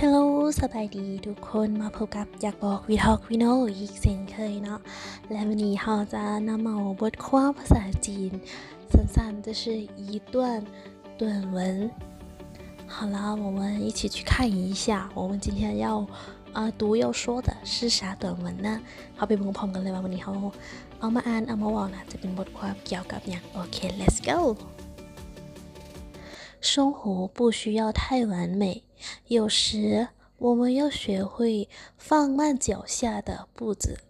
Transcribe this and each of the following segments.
Hello ສະບາຍດີທຸກຄົນ ມາພົບກັບຢາກບອກ We Talk We Know ອີກເຊັ່ນເຄີຍເນາະ ແລະ ມື້ນີ້ເຮົາຈະນຳເອົາບົດຄວາມພາສາຈີນສັ້ນໆ 就是一段短文。好了，我们一起去看一下，我们今天要，呃，读要说的是啥短文呢？ ເຮົາໄປເບິ່ງພ້ອມກັນເລີຍວ່າມື້ນີ້ເຮົາເອົາມາອ່ານ ເອົາມາເວົ້ານະ ຈະເປັນບົດຄວາມກ່ຽວກັບຫຍັງ. ໂອເຄ let's go. 生活不需要太完美，有时我们要学会放慢脚下的步子，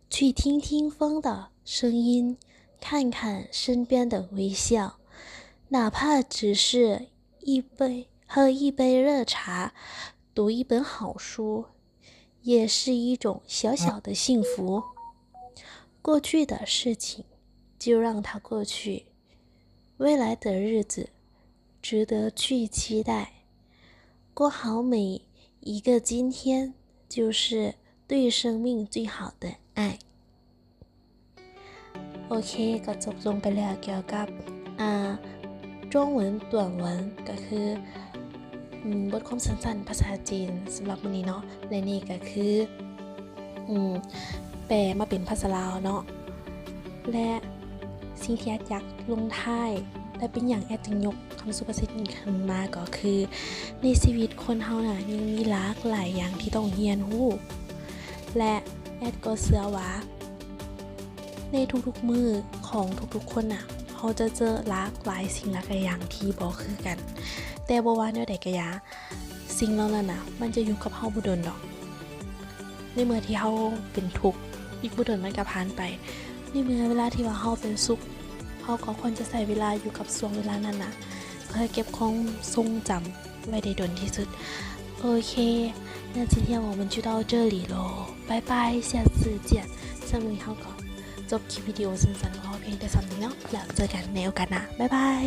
去听听风的声音，看看身边的微笑，哪怕只是一杯，喝一杯热茶，读一本好书，也是一种小小的幸福。过去的事情就让它过去，未来的日子值得去期待。过好每一个今天，就是对生命最好的爱。 ໂອເຄ ກໍຈົບລົງໄປແລ້ວກ່ຽວກັບ ອ່າ 中文短文 ກໍຄື ອາ ບົດຄວາມສັ້ນໆພາສາຈີນສຳລັບມື້ນີ້ເນາະ ແລະ ນີ້ກໍຄື ອາ ແປມາເປັນພາສາລາວເນາະ ແລະ ສິ່ງທີ່ແອັດຢາກລົງທ້າຍ ແລະ ເປັນຫຍັງແອັດຈຶ່ງຍົກຄຳສຸພາສິດນີ້ຂຶ້ນມາ ກໍຄື ໃນຊີວິດຄົນເຮົານະ ຍັງມີຫຼາກຫຼາຍຢ່າງທີ່ຕ້ອງຮຽນຮູ້ ແລະ ແອັດກໍເຊື່ອວ່າ ໃນທຸກໆມື້ຂອງທຸກໆຄົນນະ ເຮົາຈະເຈີຫຼາກຫຼາຍສິ່ງຫຼາກຫຼາຍຢ່າງທີ່ບໍ່ຄືກັນ, ແຕ່ບໍ່ວ່າແນວໃດກະຢ່າ, ສິ່ງເຫຼົ່ານັ້ນນະ ມັນຈະຢູ່ກັບເຮົາບໍ່ດົນດອກ. ໃນເມື່ອທີ່ເຮົາເປັນທຸກ, ອີກບໍ່ດົນມັນກະຜ່ານໄປ. ໃນເມື່ອເວລາທີ່ວ່າເຮົາເປັນສຸກ, ເຮົາກໍຄວນຈະໃຊ້ເວລາຢູ່ກັບຊ່ວງເວລານັ້ນນະ ເພື່ອເກັບຄວາມຊົງຈຳ ໄວ້ໄດ້ດົນທີ່ສຸດ. ໂອເຄ 那今天我们就到这里咯，拜拜，下次见. ສຳລັບມື້ນີ້ເຮົາກໍຈົບຄລິບວິດີໂອສັ້ນໆຂອງເຮົາພຽງແຕ່ສ່ຳນີ້ເນາະ, ແລ້ວເຈີກັນໃນໂອກາດໜ້າ, ບາຍບາຍ.